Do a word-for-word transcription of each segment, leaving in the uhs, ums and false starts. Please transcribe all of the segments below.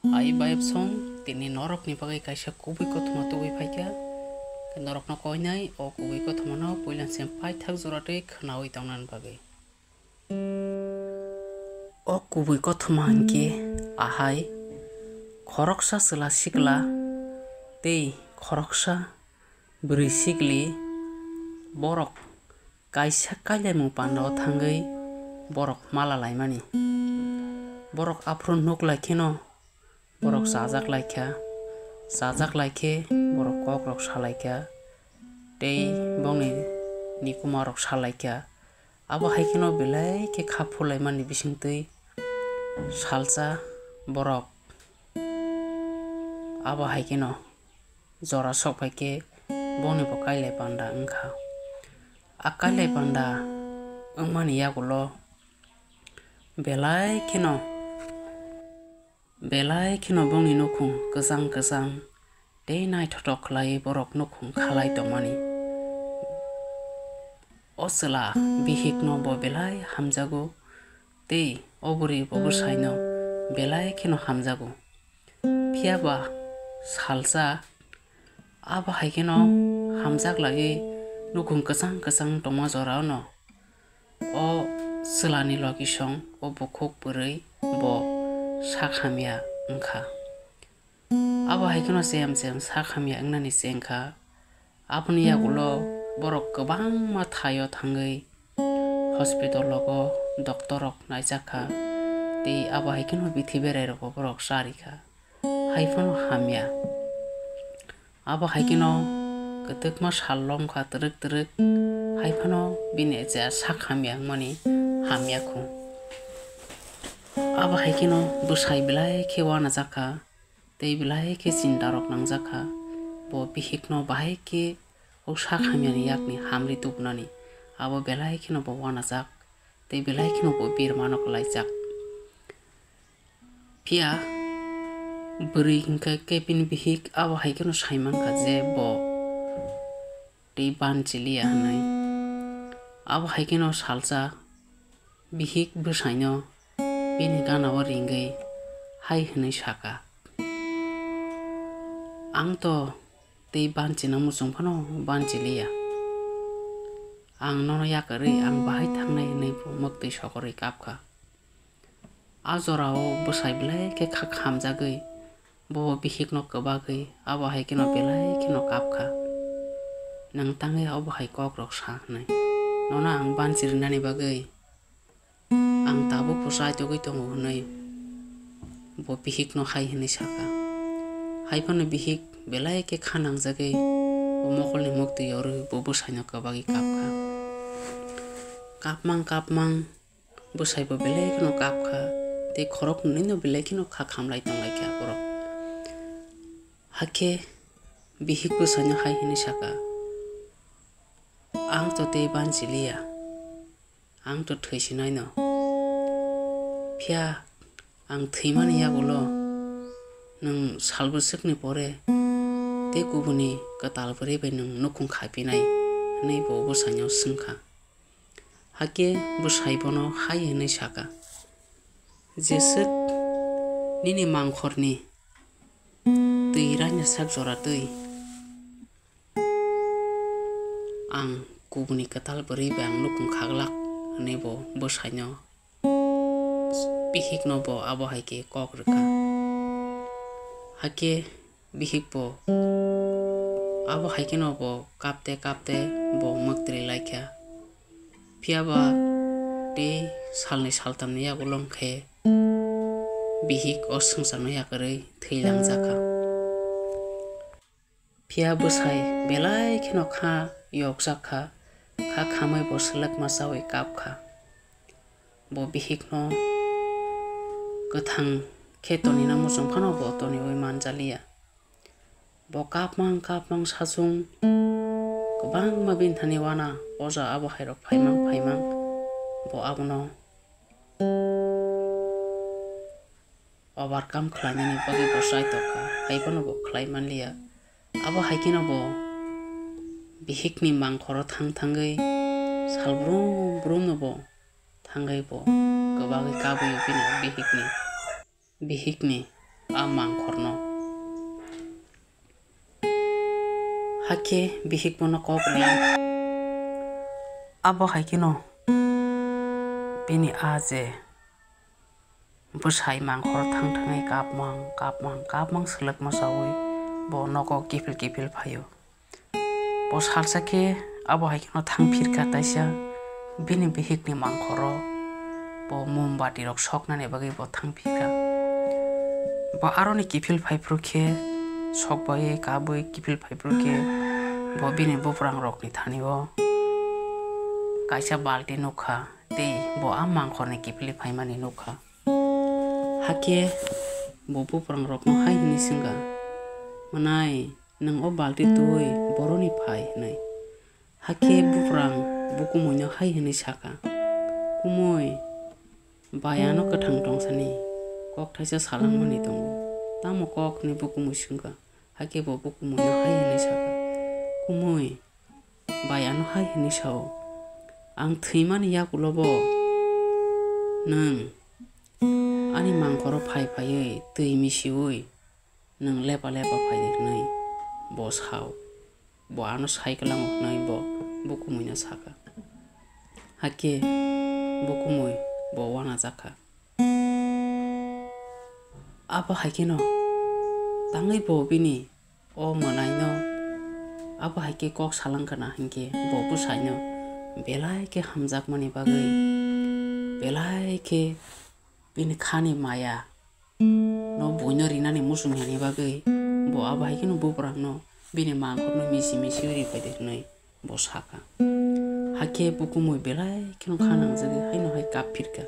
Ai bayapsong, tini norokni bagwi kaisa kubui kothoma tubui phaikha. Norokno koinai o kubui kothomano puilansem paithak joratwi khwnawi tongnani bagwi. O kubui kothoma hinkhe ahai khoroksa chwla sikla tei khoroksa bwrwi sikli borok kaisa kailaimung pandao thangwi borok mala laimani. Borok aphuru nuk lai kheno borok chajak lai kha, chajak lai khe borok kok rok sa lai kha tei bongni nikuma rok sa lai kha. Abo hai kheno belai khe kha phulaimani bisingtwi salsa borok abo hai kheno jora sok phai khe bongni bo kailai panda wng kha. A kailai panda wngmani yagulo belai kheno, belai kheno bongni nukhung kwchang kwchang tei naithotok khlaiwi borok nukhung khalai tongmani. O chwla bihikno bo belai hamjago tei o bwrwi bo bwsaino belai kheno hamjago. Phiya ba salsa abo hai kheno hamjak lagwi nukhung kwchang kwchang tongma jorao no o chwlani logisong o bukhuk bwrwi bo sak hamya wngkha. Abo hai kheno chem chem sak hamya wngnani chengkha. Aboni yagulo borok kwbangma thaio thangwi hospital rogo doctor rok naijak kha tei abo hai kheno bithi berai rogo borok charikha. Hai phano hamya. Abo hai kheno kwtwkma sal lom kha twrwk twrwk, hai phano bini je sak hamya wngmani hamya khu. Abo hai kheno bwsai belai khe uanajak kha, tei belai khe chinta rok nangjak kha. Bo bihikno bahai khe o sak hamyani yakni hamri tubunani abo belai kheno bo uanajak, tei belai kheno bo birmano kwlaijak. Phiya bwrwi hinkhe khe bini bihik abo hai kheno sai mankha je bo tei banchiliya hwnwi. Abo hai kheno salsa bihik bwsaino bini ganao ringwi hai hwnwi saka, "Ang to tei banchina muchung phano banchiliya. Ang nono yakarwi ang bahai thangnai," hwnwi bo mwktwi sokorwi kapkha. A jorao bwsai belai khe kha khamjagwi, bo bihikno kwbagwi, abo hai kheno belai kheno kapkha. "Nwng tangwi obo hai kokrok sa hwnwi? Nono ang banchi rinani bagwi ang tabuk bo chaitogwi tongo," hwnwi bo bihikno hai hwnwi saka. Hai phano bihik belai khe kha nangjagwi, bo mokolni mwktwi yorwi bo bwsaino kwbagwi kapkha. Kapmang kapmang bwsai bo belai kheno kap kha, tei khorok nwnwi no belai kheno kha khamlai tong lai kha borok. Hakhe bihik bwsai no hai hwnwi saka, "Ang to tei banchi liya, ang to thwi sinai no. Phiya ang thwimani yagulo nwng sal bwswkni pore tei kubuni kwtal bwrwi bai nwng nukhung khai phinai," hwnwi bo bwsai no swng kha. Hakhe bwsai bono hai hwnwi saka, "Jeswk nini mangkhorni twi raina sak jora twi ang kubuni kwtal bwrwi bai ang nukhung khaglak," hwnwi bo bwsaino, bihikno bo abo hai khe kok rwkha. Hakhe bihik bo abo hai kheno bo kapte kapte bo mwktwi lai kha. Phiya ba tei salni saltamni yagulo wng khe bihik o swngcharno yakarwi thwi langjak kha. Phiya bwsai belai kheno kha yokjak kha, kha khamwi bo swlwkma chawi kap kha. Bo bihikno kwthang khe tonina muchung phano bo toniwi manjaliya. Bo kapmang kapmang sachung kwbangma bini thani wana oja abo hairok phaimang phaimang bo abono overcome khlainani bagwi bo chai tongkha, hai phano bo khlai manliya. Abo hai kheno bo bihikni mangkhoro thang thangwi sal brum brumno bo thangwi bo kwbagwi kabwi bini bihikni. Bihikni a mangkhorno. Hakhe bihik bono kok rwya. Abo hai kheno bini a je bwsai mangkhor thang thangwi kapmang, kapmang, kapmang swlwkma saui bo nogo kiphil kiphil phaio. Bo salsa khe abo hai kheno thang phirkha taisa bini bihikni mangkhoro bo mombati rok soknani bagwi bo thang phirkha. Bo aroni kiphil phaiphru khe sokbai kabui kiphil phaiphru khe bo bini buprang rokni thani o kaisa balti nukha. Tei bo a mangkhorni kiphilwi phaimani nukha. Hakhe bo buprang rokno hai hwnwi swngkha, "Mwnai, nwng o balti twi boroni phai?" hwnwi. Hakhe buprang bo kumuino hai hwnwi sakha, "Kumui, bai ano kwthang tongsani kok thaisa salangmani tongo. Tamo kok?" hwnwi bo kumui swngkha. Hakhe bo bo kumuino hai hwnwi sakha, "Kumui, bai ano hai hwnwi sao, ang thwimani yakulo bo nwng ani mangkhoro phai phaiwi twi misiui nwng lepa lepa phai di hwnwi bo sao." Bo ano sai kwlango hwnwi bo bo kumuino sakha. Hakhe bo kumui bo uanajakha. Abo hai kheno tangwi bo bini o mwnaino abo hai khe kok salangkha na hinkhe bo bwsaino belai khe hamjakmani bagwi, belai khe bini khani maya no buino rinani muchung yani bagwi bo abo hai kheno buprangno bini mangkhorno misi misi ri pai de hwnwi bo sakha. Hakhe bo kumui belai kheno kha nangjagwi haino hai kap phirkha.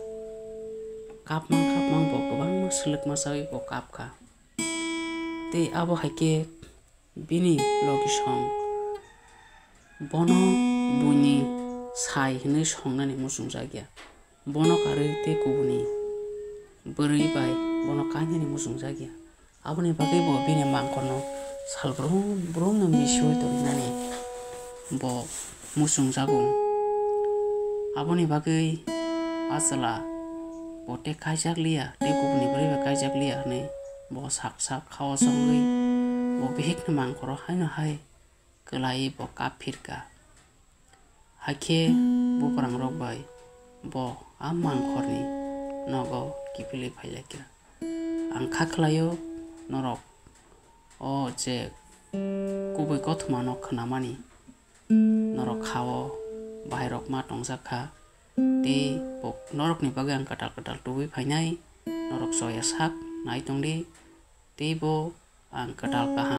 Kapmang kapmang bo kwbangma swlwkma chawi bo kapkha. Tei abo hai khe bini logisong bono buini sai hwnwi songnani muchungjakya. Bono karwi tei kubuni bwrwi bai bono kainani muchungjakya. Aboni bagwi bo bini mangkhorno sal brum brumno misiui tongmani bo muchungjago. Aboni bagwi a chwla bo tei kaijak liya, tei kubuni bwrwi bai kaijak liya hwnwi bo sak sak khao chongwi bo bihikni mangkhoro haino hai kwlaiwi bo kap phirkha. Hakhe buprang rok bai bo a mangkhorni nogo kiphilwi phailaikha. Ang kha khlaio norok o je kubui kothomano khnamani, norok khao bahai rok ma tongjak kha, tei bo norokni bagwi ang kwtal kwtal tubui phainai, norok choya sak nai tongdi, tei bo ang kwtal kaham.